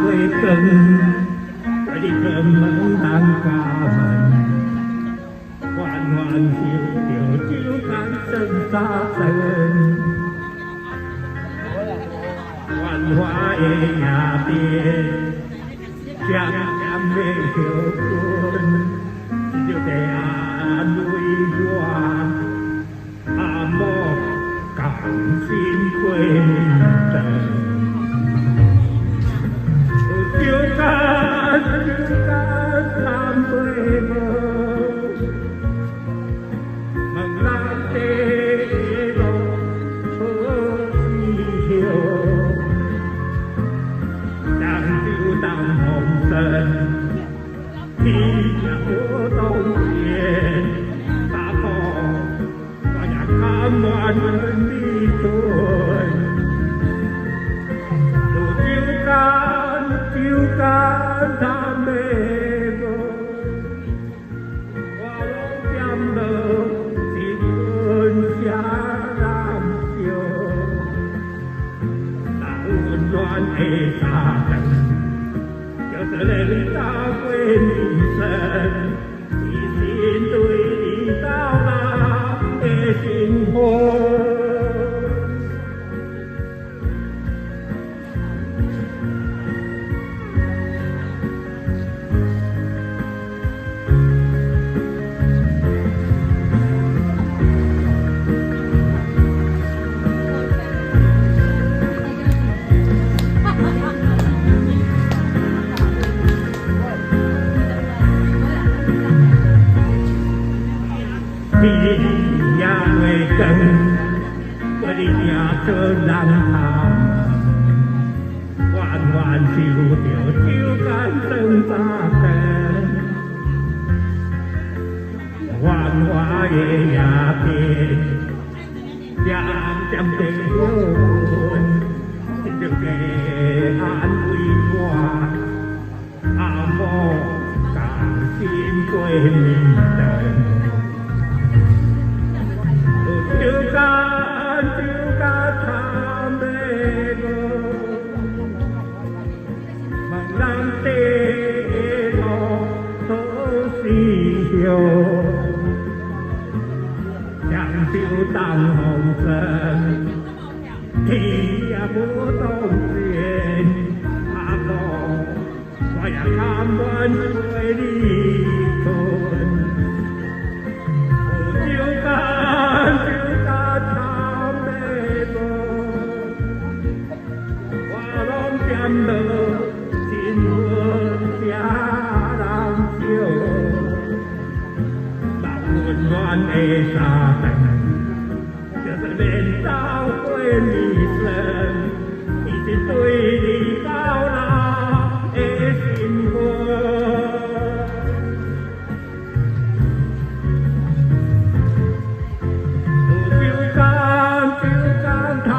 月光，陪你出門人家門，緩緩受著酒干算三頓，繁華的夜店，漸漸的歇睏，就這安慰我，阿某共心過年頓。酒干酒干談袂無，問人地路何時休？將酒當風箏，天也無當見，大苦我也甘願你吞。酒干酒干談袂無，我攏惦落一分誰人笑？那溫暖的三頓，就是連早過年生，一心對你到老的新婚。天也袂光，陪你行出人頭門，緩緩受著酒干算三頓，繁華的夜店，漸漸地歇睏，一直地安慰我，阿某共心過年頓。酒干酒干談袂無，問人地路何時休？將酒當風箏，天也無當見，阿某我也甘願陪你吞。酒干酒干談袂無，我攏惦落一分誰人笑？那溫暖的三頓，就是連早過年生，一直對你到老的新婚。酒干酒干談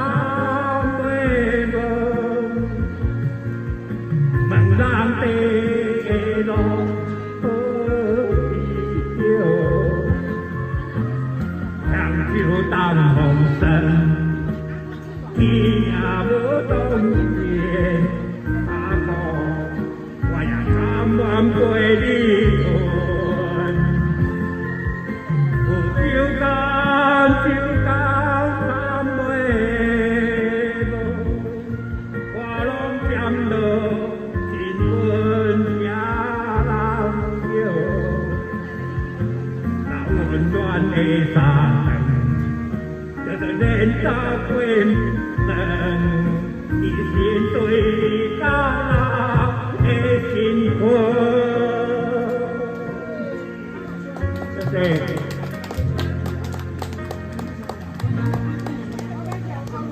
袂無，問人地路何時休？將酒當風箏，天也無當見，阿某我也甘願陪你吞。酒干酒干談袂無，我攏惦落一分誰人笑？那溫暖的三頓，就是連早過年生，一心對你到老的新婚。謝謝。